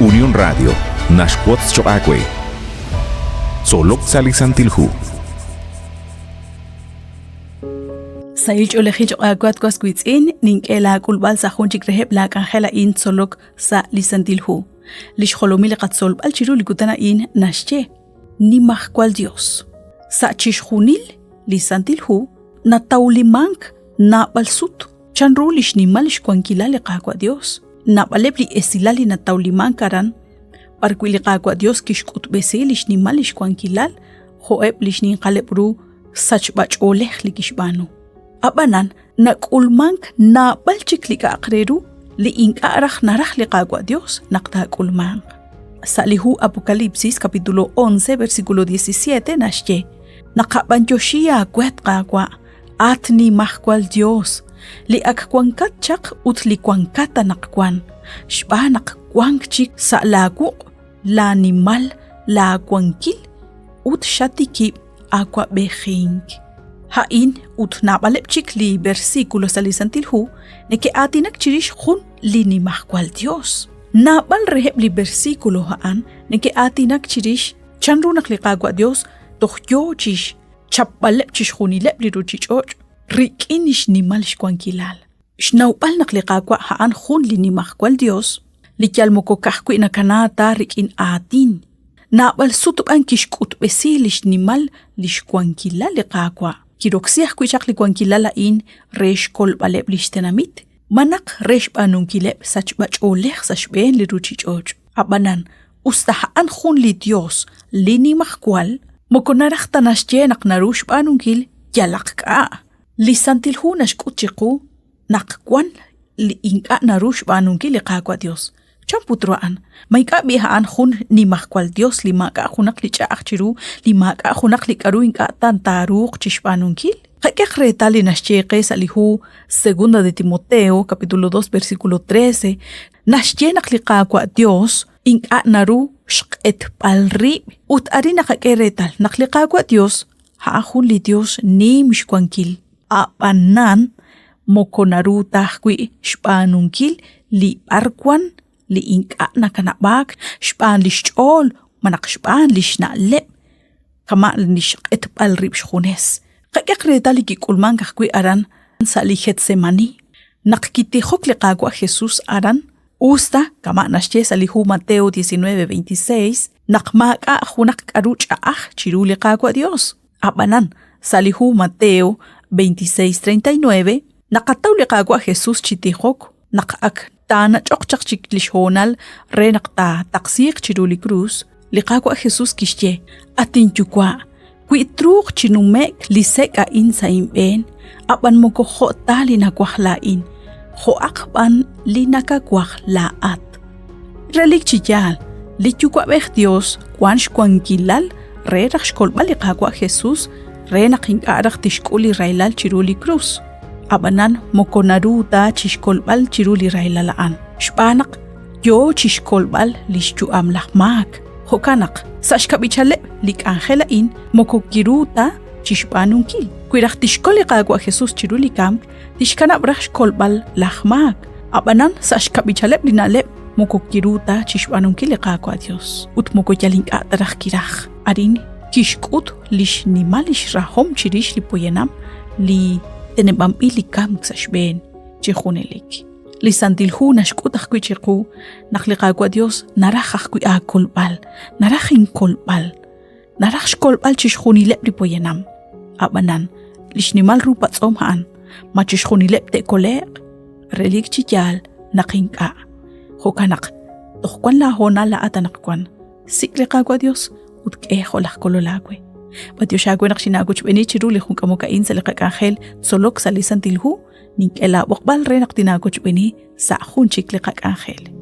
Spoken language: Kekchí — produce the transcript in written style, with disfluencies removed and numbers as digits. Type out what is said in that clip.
Unión Radio naxwotz choq' aawe. Tzolok sa' li Santil Hu. Sahil ch'oolejil choq' aawe at was wiitz'in, nink'e laak'ulb'al sa' jun chik reheb' laak'anjel a'in tzolok sa' li Santil Hu. Li xjolomil li qatzolb'al chiru li kutan a'in naxye, Nimajwal Dios. Sa' chixjunil li Santil Hu natawlimank naab'al sut chanru li xnimal xwankilal li Qaawa' Dios. Naab'aleb' li esilal li natawlimank aran b'arwi' li Qaawa' Dios kixk'utb'esi li xnimal li xwankilal jo'eb' li xninqaleb' ru sachb'ach'oolej li kixb'aanu. Ab'anan, nak'ulmank naab'al chik li k'a'aq re ru li ink'a' raj naraj li Qaawa' Dios naq taak'ulmanq. Sa' li hu Apocalipsis capítulo 11 versículo 17 naxye, Naqab'anyoxi aawe at Qaawa', at Nimajwal Dios, li ak wankat chaq ut li wankat anaqwan, xb'aan naq wank chik sa' laawuq' laanimal laawankil ut xatikib' awab'ejink. A'in ut naab'aleb' chik li versículo sa' li Santil Hu neke'aatinak chirix jun li Nimajwal Dios. Naab'al reheb' li versículo a'an neke'aatinak chirix chanru naq li Qaawa' Dios toj yoo chixchapb'aleb' chixjunileb' li ruchich'och' rik'in xnimal xwankilal. Xnawb'al naq li Qaawa' a'an jun li Nimajwal Dios, li yal moko ka'ajwi' nakana ta rik'in aatin, naab'al sut b'an kixk'utb'esi li xnimal li xwankilal li Qaawa'. Kiroksi ajwi' chaq li wankilal a'in re xkolb'aleb' li xtenamit, malaj re xb'aanunkileb' sachb'ach'oolej sa' xb'een li ruuchich'och'. Ab'anan, us ta a'an jun li Yos li nimajwal, moko naraj ta naxye naq naru xb'aanunkil yalaq k'a'. Li Santil Hu naxk'ut chiqu naq wan li ink'a' naru xb'aanunkil li Qaawa' Dios. Chan put ru a'an? Ma ink'a' b'i' a'an jun nimajwal Dios li maak'a' junaq li ch'a'aj chiru, li maak'a' junaq li k'aru ink'a' ta taaruuq chixb'aanunkil? Qak'ehaq reetal li naxye qe sa' li hu Segunda de Timoteo, capítulo 2, versículo 13, naxye naq li Qaawa' Dios ink'a' naru xq'etb'al rib' ut arin naqak'e reetal naq li Qaawa' Dios a'an jun li Dios nim xwankil, a'b'anan moko naru ta ajwi' xb'aanunkil li b'arwan li ink'a' nakanab'aak xb'aan lix ch'ool malaj xb'aan lix na'leb' kama' lix q'etb'al rib' xjunes. Qak'ehaq reetal li kik'ulmank ajwi' aran sa' li Getsemani naq kitijok li Qaawa' Jesus aran Usta kama' naxye sa' li hu Mateo 19:26 naq maak'a' junaq k'aru ch'a'aj chiru li Qaawa' Dios. Ab'anan, sa' li hu Mateo 26:39 naqataw li Qaawa' Jesus chi tijok naq ak taanach'oq chaq chik li xhoonal re naq taataqsiiq chiru li krus, li Qaawa' Jesus kixye, At inYuwa', wi truuq chi nume'k li sek' a'in sa' inb'een, ab'an moko jo' ta li nawaj laa'in, jo'aq b'an li nakawaj laa'at. Relik chi yaal, li Yuwa'b'ej Dios wank xwankilal re raj xkolb'al li Qaawa' Jesus re naq ink'a' raj tixk'ul li rahilal chiru li krus. Ab'anan moko naru ta chixkolb'al chiru li rahilal a'an, xb'aan naq yoo chixkolb'al lix yu'am laj maak. Jo'kan naq, sa' xkab'ichaleb' li k'anjel a'in moko kiru ta chixb'aanunkil. Wi raj tixkol li Qaawa' Jesus chiru li kamk, tixkanab' raj xkolb'al laj maak. Ab'anan, sa' xkab'ichaleb' li na'leb' moko kiru ta chixb'aanunkil li Qaawa' Dios, ut moko yal ink'a' ta raj kiraj. Arin kixk'ut li xnimal lix rahom chirix li poyanam li teneb'anb'il li kamk sa' xb'een chi junelik. Li Santil Hu naxk'ut ajwi' chiqu naq li Qaawa' Dios naraj ajwi' aakolb'al, naraj inkolb'al, naraj xkolb'al chixjunileb' li poyanam. Ab'anan, li xnimal ru patz'om a'an, ma chixjunileb' te'kole'q? Relik chi yaal naq ink'a'. Jo'kan naq, toj wan laahoonal laa'at anaqwan. Sik' li Qaawa' Dios ut k'e jo' laj kolol aawe. B'atiox aawe naq xinaawochb'eeni chiru li jun k'amok a'in sa' li qak'anjel tzolok sa' li Santil Hu, nink'e laab'oqb'al re naq tinaawochb'eeni sa' jun chik li qak'anjel.